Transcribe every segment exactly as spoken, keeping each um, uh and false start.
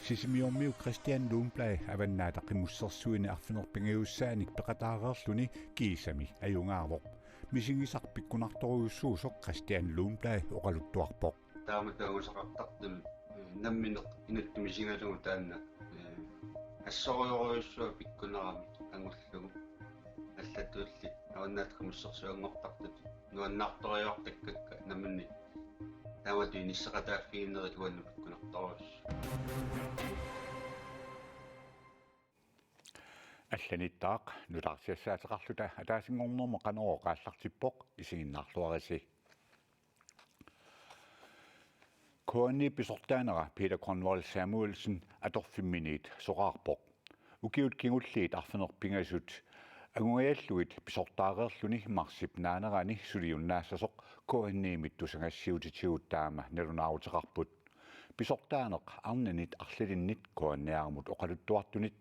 Sisimiormiut Kristian Lundblad Avannaata Qimussersuini arfineq-pingajussaanik peqataareerluni kiisami ajugaavoq. Misigisaq pikkunartorujussuusoq Kristian Lundblad oqaluttuarpoq. Taama taagusaqartartut, eh, nammineq inuttut misigalugu taanna, eh, assorujorujussuaq pikkunerami angullugu. Allatulli Avannaata Qimussersuanngortartut nuannaartoriartakkakka namminneq taamatut inisseqataaffiginerit uannut pikkunartorujussuuvoq. Allanittaaq nutaarsiassaateqarluta ataasinngornermut Qanorooq aallartippoq, isiginnaarluarisi. K N I pisortaanera Peter Grønvold Samuelsen atorfimminiit soraarpoq. Ukiut kingulliit arfineq-pingasut angungajallugit pisortaareerluni marsip naanerani suliunnaassasoq K N I-mit tusagassiuutitigut taama nalunaaruteqarput. Pisortaaneq arnanit arlalinnit K N R-imut oqaluttuartunit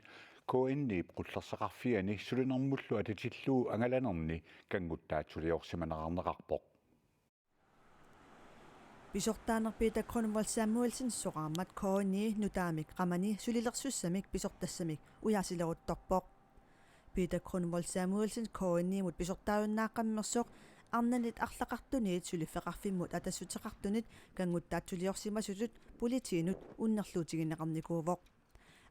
K N I-p qullersaqarfiani sulinermullu atatillugu angalanerni kannguttaatsuliorsimanerarneqarpoq. Pisortaaneq Peter Grønvold Samuelsen soraarmat K N I nutaamik qamani sulilersussamik pisortassamik ujaasileruttorpoq. Peter Grønvold Samuelsen K N I-mut pisortaajunnaaqqammersoq arnanit arlaqartuniit suliffeqarfimmut atassuteqartunit kannguttaatsuliorsimasutut politiinut unnerluutigineqarnikuuvoq.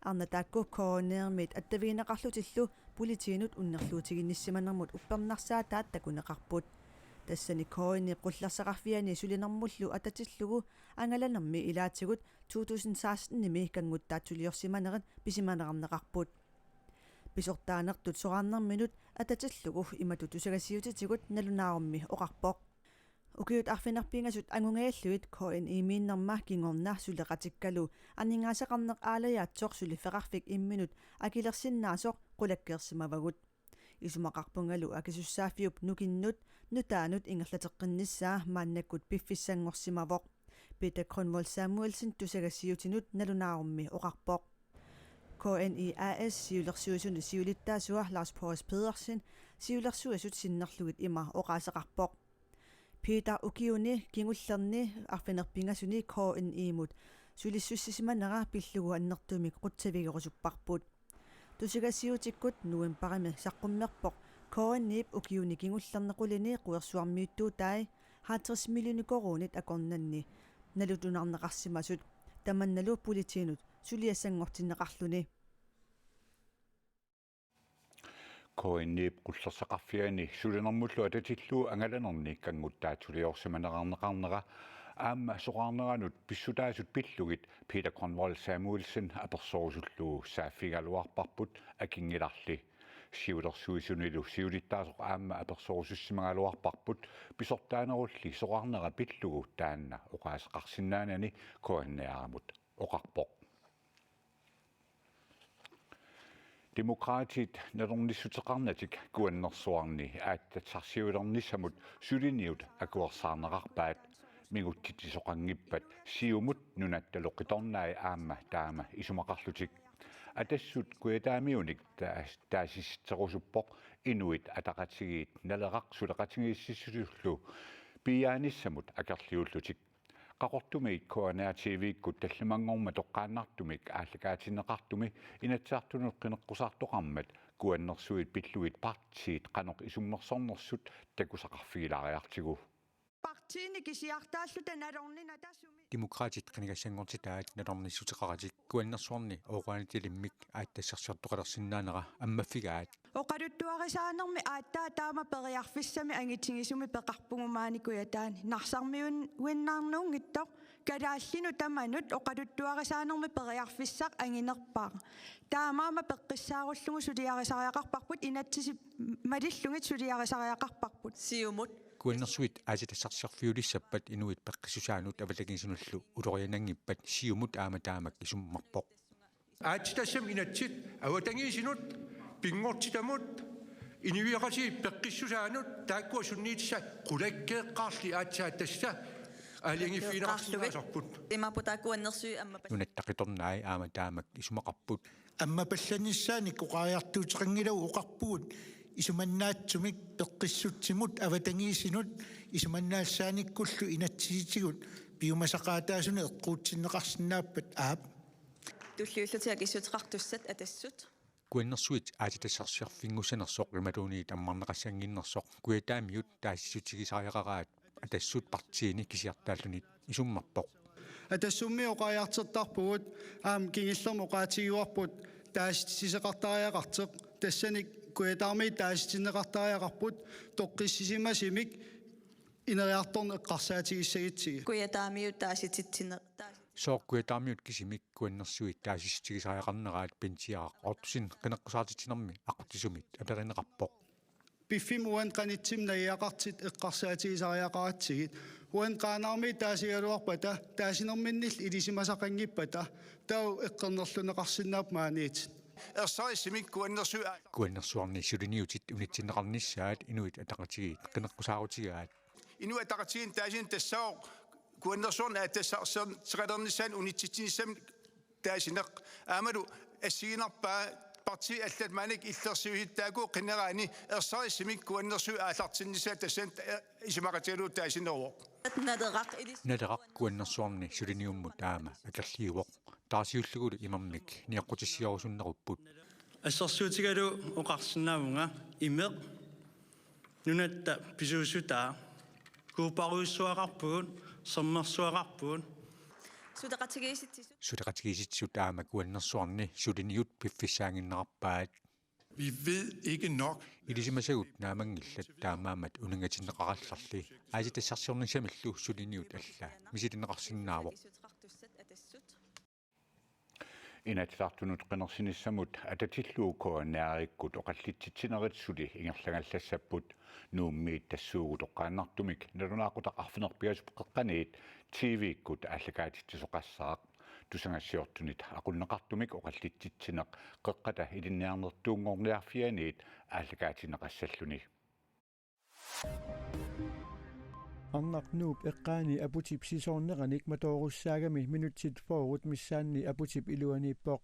Arnat taakku K N R-mit attavigineqarlutillu politiinut unnerluutiginnissimanermut uppernarsaataat takuneqarput. Tassani K N I-p qullersaqarfiani sulinermullu atatillugu angalanermi ilaatigut to tusind seksten-imi kannguttaatsuliorsimanerit pisimanerarneqarput. Pisortaanertut soraarnerminut atatillugu imatut tusagassiuutitigut nalunaarummi oqarpoq: Ukiut arfineq-pingasut angungajallugit K N I-miinnerma kingorna suleqatikkalu aningaasaqarneq aalajaatsoq suliffeqarfik imminut akilersinnaasoq qulakkeersimavagut. Isumaqarpungalu akisussaaffiup nukinnut nutaanut ingerlateqqinnissaa maannakkut piffissanngorsimavoq, Peter Grønvold Samuelsen tusagassiuutinut nalunaarummi oqarpoq. K N I A/S siulersuisuni siulittaasua Lars Boris Pedersen siulersuisut sinnerlugit ima oqaaseqarpoq: Peter, ukiuni kingullerni arfineq-pingasuni K N I-mut sulissussisimanera pillugu annertuumik qutsavigerusupparput. Tusagassiuutikkut novembarimi saqqummerpoq K N I-p ukiuni kingullerni qulini quersuarmiuttuutai halvtreds millioner koruunit akornanni nalutunarneqarsimasut, tamannalu politiinut suliassanngortinneqarluni. K N I-p qullersaqarfiani sulinermullu atatillugu angalanerni kannguttaatsuliorsimanerarneqarnera aamma soraarneranut pissutaasut pillugit Peter Grønvold Samuelsen apersorusullugu saaffigigaluarparput, akinngilarli. Siulersuisunilu siulittaasoq aamma apersorusussimagaluarparput, pisortaanerulli soraarnera pillugu taanna oqaaseqarsinnaanani K N R-imut oqarpoq. Demokraatit nalornissuteqarnatik Kuannersuarni aatsitassarsiulernissamut suliniut akuersaarneqarpaat. Mingutsitsisoqanngippat Siumut nunattalu qitornai aamma taama isumaqarlutik. Atassut kujataamiunik ta-, taasisitserusuppoq Inuit Ataqatigiit Naleraq suleqatigiissisutillu piiaanissamut akerliullutik. Qaqortumiit K N R T V-kkut tallimanngormat toqqaannartumik aallakaatinneqartumi Inatsisartunut qineqqusaartoqarmat Kuannersuit pillugit partiit qanoq isummersornersut takusaqarfigilaariartigu. Partiini kisiartaalluta nalorninata sumi. Demokraatit qinigassanngortitaat nalornissuteqaratik Kuannersuarni ooqaanitalimmik aatsitassarsiortoqalersinnaanera ammaffigaat. Oqaluttuarisaanermi aatsaat taama periarfissamik angitigisumik peqarpugut maani Kujataani. Narsarmiuinnarnuunngitsoq kalaallinut tamanut oqaluttuarisaanermi periarfissaq anginerpaaq. Taamaammat peqqissaarullugu suliarisariaqarparput, inatsisit malillugit suliarisariaqarparput. Siumut. Kuannersuit aatsitassarsiorfiulissappat inuit peqqissusaannut avatangiisinullu uloriananngippat Siumut aamma taamak isummerpoq. Aatsitassami inatsit avatangiisinut, pinngortitamut, inuiaqatigiit peqqissusaannut, taakkua sunniitissat qulakkeeqqaarli aatsaat tassa aalajangiiffigineqarsinnaasarput. Imaappoq taakku Kuannersuit ammappat. Nunatta qitornai aamma taamak isumaqarput. Ammapallannissaannik oqariartuuteqanngilagut oqarpugut isumannaatsumik peqqissutsimut avatangiisinut, isumannaallisaanikkullu inatsisitigut piumasaqaataasunik eqquutsinneqarsinnaappat, aap. Tulliullutik akissuteqartussat Atassut. Kuannersuit aatsitassarsiorfinngussanersoq imaluunniit ammarneqassannginnersoq Kujataamiut taasissutigisariaqaraat Atassut partiini kisiartaalluni isummerpoq. Atassummi oqariartortarpugut aamma kingullermi oqaatigivarput taasitiseqartariaqartoq, tassani Kujataarmiut taasitinneqartariaqarput toqqissisimasumik ineriartorneq eqqarsaatigissagutsigit. Kujataarmiut taasititsinne-, taasi- Sooq Kujataarmiut kisimik Kuannersuit taasissutigisariaqarneraat Bentiaraq Ottosen qineqqusaartitsinermi aqutsisumit aperineqarpoq. Piffimmi uani qanittumut najugaqartut eqqarsaatigisariaqaratsigit. Uani Qaanaarmiit taasigaluarpata, taasinerminnillu ilisimasaqanngippata, taava eqqornerlunneqarsinnaapput maaniittoq. Ersarissumik Kuannersuit a- Kuannersuarni suliniutit unitsinneqarnissaat Inuit Ataqatigiit qineqqusaarutigaat. Inuit Ataqatigiinni taasineq tassaavoq Kuannersuarni aatsitassarsiorneqalernissaanut unitsitsinissamut taasineq. Aammalu assigiinnarpaa partiit allat maannakkut illersuisuttaakuu qinerani ersarissumik Kuannersuit aallartinnissaat tassani, eh, isumaqatigalugu taasineruvoq. Naleraq ilis- Naleraq Kuannersuarni suliniummut taama akerliuvoq. Taarsiullugulu imermik nioqqutissioorusunnerupput. Assersuutigalugu oqarsinnaavunga imeq nunatta pisuussutaa kuupparujussuaqarpugut, sermersuaqarpugut. Suleqatigiissitsisut. Suleqatigiissitsisut aamma Kuannersuarni suliniut piffissaaginnarpaat. Vi ved ikke nok. Ilisimasagut naamanngillat, taamaammat uninngatinneqarallarli. Aatsitassarsiornissamillu suliniut alla misilinneqarsinnaavoq. Inatsisartunut qinersinissamut atatillugu K N R-ikkut oqallitsitsinerit suli ingerlagallassapput. Nuummiit tassuugu toqqaannartumik nalunaaqutaq arfineq-pingasup qeqqaniit T V-kkut aallakaatitsisoqassaaq. Tusagassiortunit aqunneqartumik oqallitsitsineq Qeqqata Ilinniarnertuunngorniarfianiit aallakaatinneqassalluni. Arnaq Nuup eqqaani aputip sisoorneranik matoorussaagami minutsit fyrret missaanni aputip iluaniippoq.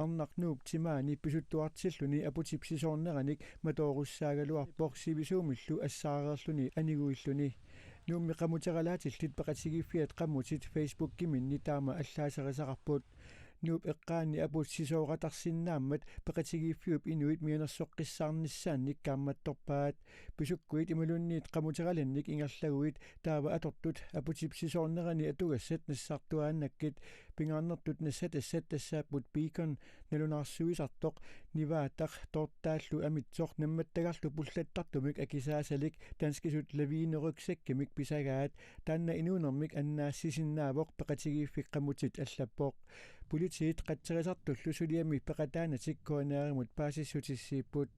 Arnaq Nuup timaani pisuttuartilluni aputip sisoorneranik matoorussaagaluarpoq sivisuumillu assaareerluni aniguilluni. Nuummi qamuteralaatillit peqatigiiffiat qamutit Facebookiminni taama allaaserisaqarput. Nuup eqqaani aput sisooqatarsinnaammat peqatigiiffiup inuit mianersoqqissaarnissaannik kaammattorpaat. Pisukkuit imaluunniit qamuteralinnik ingerlaguit taava atortut aputip sisoornerani atugassat nassartuaannakkit. Pingaarnertut nassatassat tassaapput Beacon, nalunaarsuisartoq, Nivaataq, Tortaallu Amitsoq nammattagarlu pullattartumik akisaasalik danskisut lavinerygsækkimik pisagaat. Taanna inuunermik annaassisinnaavoq, peqatigiiffik qamutit allappoq. Politiit qatserisartullu suliami peqataanatik K N R-imut paasissutissiipput.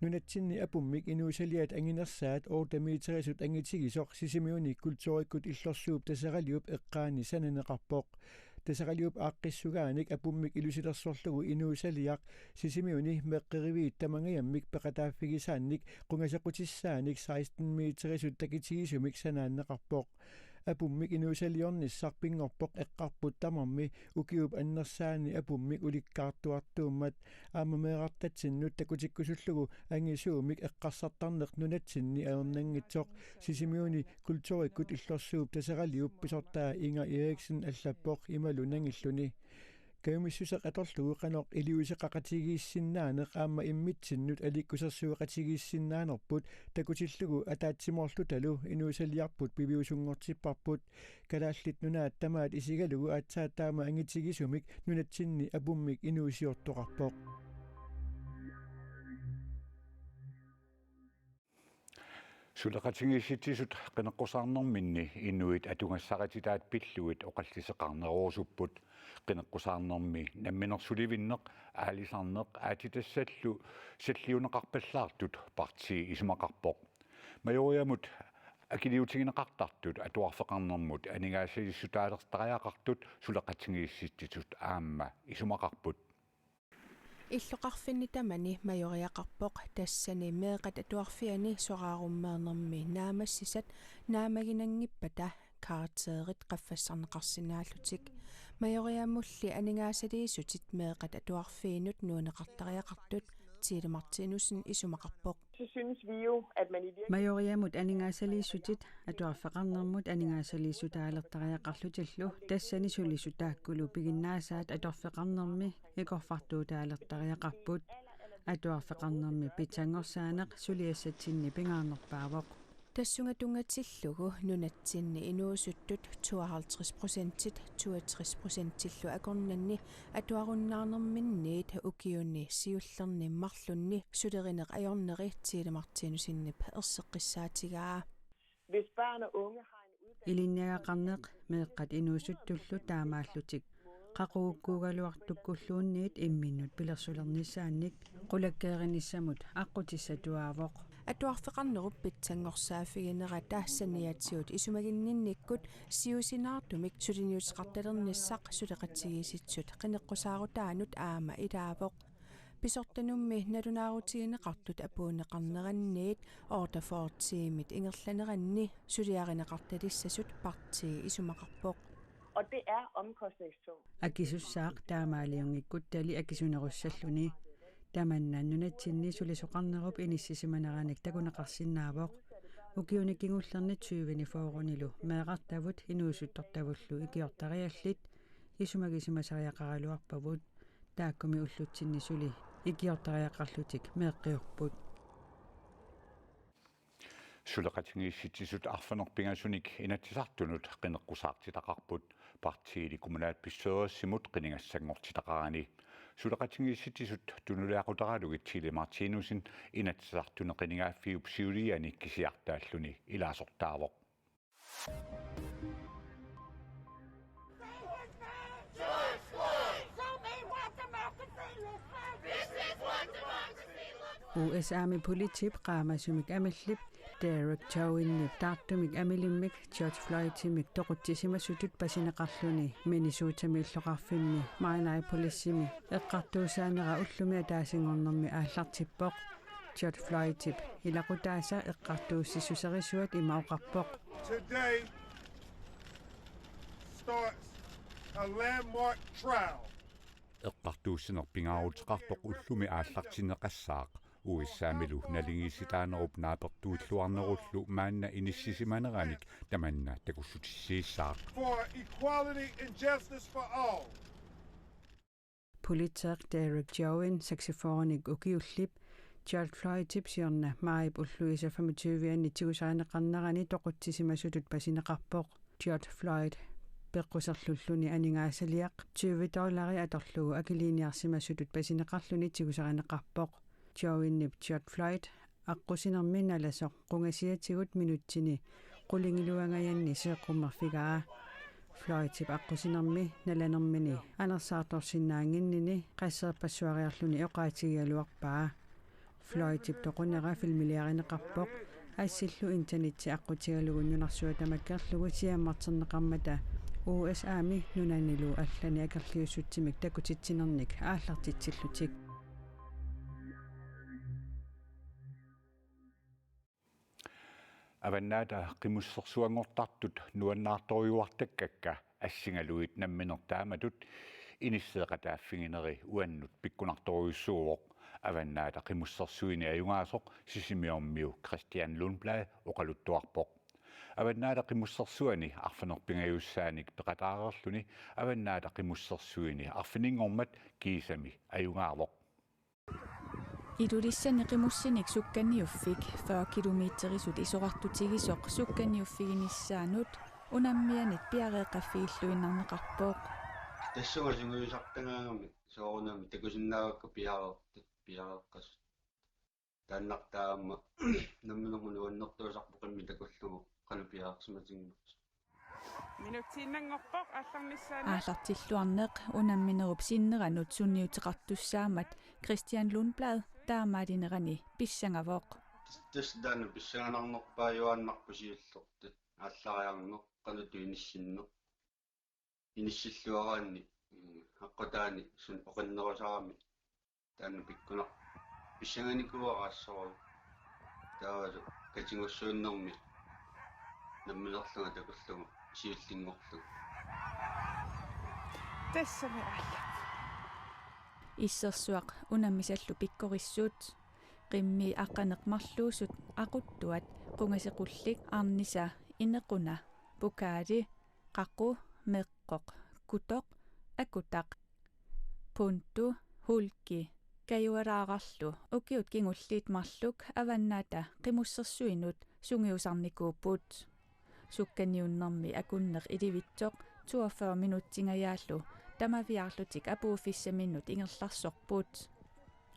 Nunatsinni apummik inuusaliat anginersaat otte meterisut angitigisoq Sisimiuni Kulturikkut Illorsuup Taseraliup eqqaani sananeqarpoq. Taseraliup aaqqissugaanik apummik ilusilersorlugu inuusaliaq Sisimiuni meeqqeriviit tamangajammik peqataaffigisaannik qungasequtissaanik seksten meterisut takitigisumik sanaanneqarpoq. Apummik inuusaliornissaq pinngorpoq eqqarput tamarmi ukiup annersaani apummik ulikkaartuartuummat. Aamma meerartatsinnut takutikkusullugu angisuumik eqqarsartarneq nunatsinni ajornanngitsoq Sisimiuni Kulturikkut Illorsuup Taseraliup pisortaa Inger Eriksen allappoq imalu nangilluni: Kajumissuseq atorlugu qanoq iliuuseqaqatigiissinnaaneq aamma immitsinnut aliikkusersueqatigiissinnaanerput takutillugu ataatsimoorlutalu inuusaliarput piviusunngortipparput. Kalaallit Nunaat tamaat isigalugu aatsaat taama angitigisumik nunatsinni apummik inuusiortoqarpoq. Suleqatigiissitsisut qineqqusaarnerminni inuit atugassarititaat pillugit oqalliseqarnerusupput. Qineqqusaarnermi namminersulivinneq, aalisarneq aatsitassallu salliunneqarpallaartut partii isumaqarpoq. Majoriamut akiliutigineqartartut atuarfeqarnermut aningaasaliissutaalertariaqartut suleqatigiissitsisut aamma isumaqarput. Illoqarfinni tamani majoriaqarpoq, tassani meeqqat atuarfianni soraarummeernermi naammassisat naammaginanngippata karakterit qaffassarneqarsinnaallutik. Majoriamulli aningaasaliissutit meeqqat atuarfiinut nuunneqartariaqartut Tele Martinussen isumaqarpoq. Så synes vi jo, at man i virkeligheden... Majoriamut aningaasaliissutit atuarfeqarnermut aningaasaliissutaalertariaqarlutillu tassani sulisut taakkulu piginnaasaat atuarfeqarnermi ikorfartuutaalertariaqarput. Atuarfeqarnermi pitsanngorsaaneq suliassatsinni pingaarnerpaavoq. Tassunga tunngatillugu nunatsinni inuusuttut tooghalvtreds procentit toogtres procentillu akornanni atuarunnaarnerminniit ukiuni siullerni marlunni sulerineq ajorneri Tele Martinussenip erseqqissaatigaa. Hvis børn og unge har en uddannelse... Ilinniagaqarneq meeqqat inuusuttullu taamaallutik qaqugukkuugaluartukkulluunniit imminnut pilersulernissaannik qulakkeerinissamut aqqutissatuaavoq. Atuarfeqarnerup pitsanngorsaaffiginiarnerata saniatigut isumaginninnikkut siusinaartumik suliniuteqartalernissaq suleqatigiissitsisut qineqqusaarutaannut aamma ilaavoq. Pisortanummi nalunaarutigineqartut apuunneqarneranniit otteogfyrre tiimit ingerlaneranni suliarineqartalissasut partii isumaqarpoq. Og det er omkostningstungt. Akisussaaq taamaaliunngikkutta akisunerussalluni. Tamanna nunatsinni sulisoqarnerup inissisimaneranik takuneqarsinnaavoq. Ukiuni kingullerni tyveni fyrrenilu meerartavut inuusuttortavullu ikiortariallit isumagisimasariaqaraluarpavut. Taakkumi ullutsinni suli ikiortariaqarlutik meeqqiorput. Suleqatigiissitsisut arfineq-pingasunik Inatsisartunut qineqqusaartitaqarput. Partiili kommunalbestyrelsimut qinigassanngortitaqarani. Suleqatigiissitsisut tunuliaqutaralugit Tele Martinussen Inatsisartuni qinigaaffiup siuliani kisiartaalluni ilaasortaavoq. U S A-mi politiip qaamasumik amillip Derek Chauvinip taartumik amilimmik George Floydimik toqutsisimasutut pasineqarluni Minnesotami illoqarfimmi Minneapolisimi eqqartuussaanera ullumi ataasinngornermi aallartippoq. George Floydip ilaqutaasa eqqartuussissuserisuat ima oqarpoq. Today starts a landmark trial. Eqqartuussineq pingaaruteqartoq ullumi aallartinneqassaaq. U S A-milu naligiissitaanerup naapertuilluarnerullu maanna inissisimaneranik tamanna takussutissiissaaq. For equality and justice for all. Politeeq Derek Chauvin seksogfyrrenik ukiullip George Floydip siorna maajip ulluisa femogtyve-anni tigusarineqarnerani toqutsisimasutut pasineqarpoq. George Floyd peqquserlulluni aningaasaliaq tyve dollari atorlugu akiliiniarsimasutut pasineqarluni tigusarineqarpoq. Chauvinip George Floyd aqqusinermi nalasoq qungasiatigut minutsini qulingiluangajanni seeqqummerfigaa. Floydip aqqusinermi nalanermini anersaartorsinnaannginnini qasseerpassuariarluni oqaatigigaluarpaa. Floydip toqunera filmiliarineqarpoq, assillu internetti aqqutigalugu nunarsuaq tamakkerlugu siammarterneqarmata U S A-mi nunanilu allani akerliussutsimik takutitsinernik aallartitsillutik. Avannaata Qimussersuanngortartut nuannaartorujuartakkakka assingaluit nammineq taamatut inisseeqataaffigineri uannut pikkunartorujussuuvoq. Avannaata Qimussersuini ajugaasoq Sisimiormiu Christian Lundblad oqaluttuarpoq. Avannaata Qimussersuani arfineq-pingajussaanik peqataareerluni Avannaata Qimussersuini arfininngormat kiisami ajugaavoq. Ilulissani qimussinik sukkaniuffik fyrre kilometerisut isorartutigisoq sukkaniuffiginissaanut unammianit piareeqqaffigilluinnarneqarpoq. Tassunga sungiusartagaangami soorunami takusinnaavakka piareertut, piareeqqasut. Taannartaa aamma namminermut nuannertuusarpoq imminut takullugu qanoq piareersimatigimmassuk. Minutsiinnanngorpoq aallarnissaanut. Aallartilluarneq unamminerup sinneranut sunniuteqartussaammat Christian Lundblad taamaalinerani pissangavoq. Tassa taanna pissanganarnerpaajuaannarpoq siullertut aallariarneq qanoq inissinneq. Inissilluaraanni, mm, aqqutaani suna oqinnerusarami taanna pikkunar-, pissanganikuuara assut. Taavalu katigussuunnermi namminerlunga takullugu siullinngorlugu. Tassami aallarpoq. Issersuaq unammisallu pikkorissut. Qimmii aqqaneq marluusut aquttuat qungasequllik arnisa inequna, pokali, qaqu, meqqoq, kutoq, akutaq, puntu, hulki, kajualaararlu ukiut kingulliit marluk Avannaata Qimussersuinut sungiusarnikuupput. Sukkaniunnermi akunneq ilivitsoq toogfyrre minuttingajaallu tamaviaarlutik apuuffissaminnut ingerlarsorput.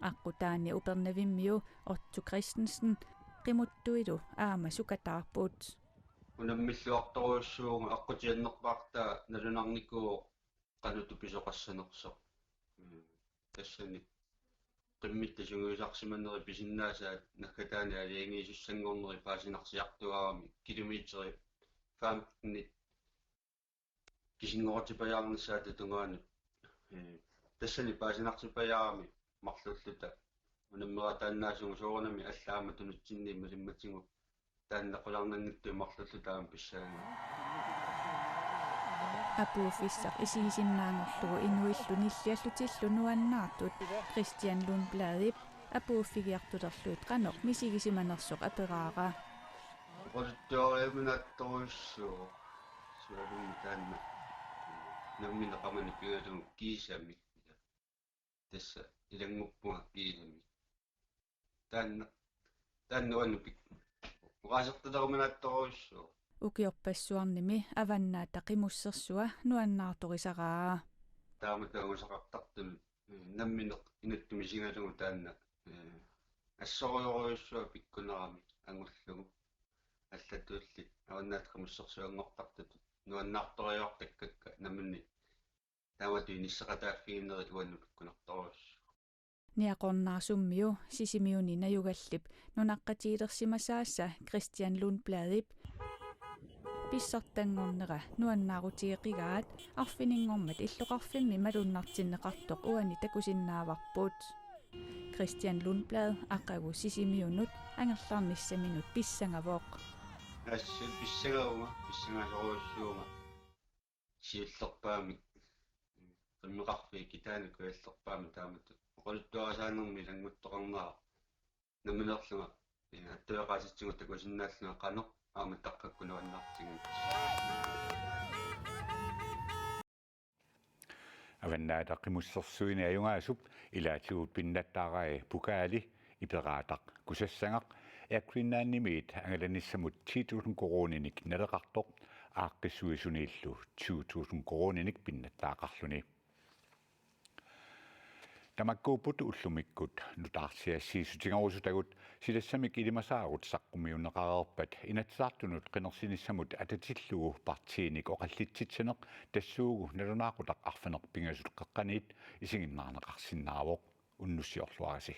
Aqqutaani Upernavimmiu Otto Christensen qimuttuilu aamma sukataarput. Unammilluartorujussuuvunga aqqutigiinnerpaartaa nalunarnikuuvoq qanoq tupisoqassanersoq. Mm. Tassani qimmitta sungiusarsimaneri pisinnaasaat naggataani aalajangiisussanngorneri paasinarsiartuaarami kilometeri femten kisinngortipajaarnissaata tungaanut. Ee, tassani paasinarsipajaarami marluulluta unammerataannaasugut soorunami allaat aamma tunutsinni malimmatigut taanna qularnanngitsunik marluulluta aamma pissagaanni. Apuuffissaq isigisinnaanngorlugu inuillu nilliallutillu nuannaartut Christian Lundbladip apuuffigiartulerlugit qanoq misigisimanersoq aperaara. Oqaluttuariuminaattorujussuuvoq. Sualummik taanna. Nammineq qamani pingasunut kiisami. Tassa ilannguppunga kiisami. Taanna, taanna uannut pik-, oqaasertaleruminaattorujussuuvoq. Ukiorpassuarnimi Avannaata Qimussersua nuannaartorisaraa. Taamatut angusaqartartunut, eh, nammineq inuttut misigalugu taanna, eh, assorujorujussuaq pikkunarami angullugu. Allatulli Avannaata Qimussersuanngortartutut nuannaartoriartakkakka namminneq taamatut inisseqataaffiginerit uannut pikkunartorujussuuvoq. Niaqornaarsummiu Sisimiuni najugallip nunaqqatigilersimasaasa Christian Lundbladip pissartanngornera nuannaarutigeqigaat arfininngormat illoqarfimmi malunnartinneqartoq uani takusinnaavarput. Christian Lundblad aqagu Sisimiunut angerlarnissaminut pissangavoq. Assut pissangavunga, pissangasorujussuuvunga. Siullerpaamik. Qimmeqarfiit kitaani kujallerpaamik taamatut. Oqaluttuarisaanermi ilannguttoqarnera. Nammineerlunga, eh, attueqaasitsigut takusinnaallunga qanoq aamma taqqakkut nuannaartigigut. Avannaata Qimussersuini ajugaasup ilaatigut pinnattaarai pokali, iperaataq Kusassagaq, Air Greenlandimiit angalanissamut ti tusind koruuninik naleqartoq, aaqqissuisuniillu tyve tusind koruuninik pinnattaaqarluni. Tamakkuupput ullumikkut nutaarsiassiissutigerusutagut. Silassamik ilimasaarut saqqummiunneqareerpat Inatsisartunut qinersinissamut atatillugu partiinik oqallitsitsineq tassuugu nalunaaqutaq arfineq-pingasut qeqqaniit isiginnaarneqarsinnaavoq. Unnussiorluarisi.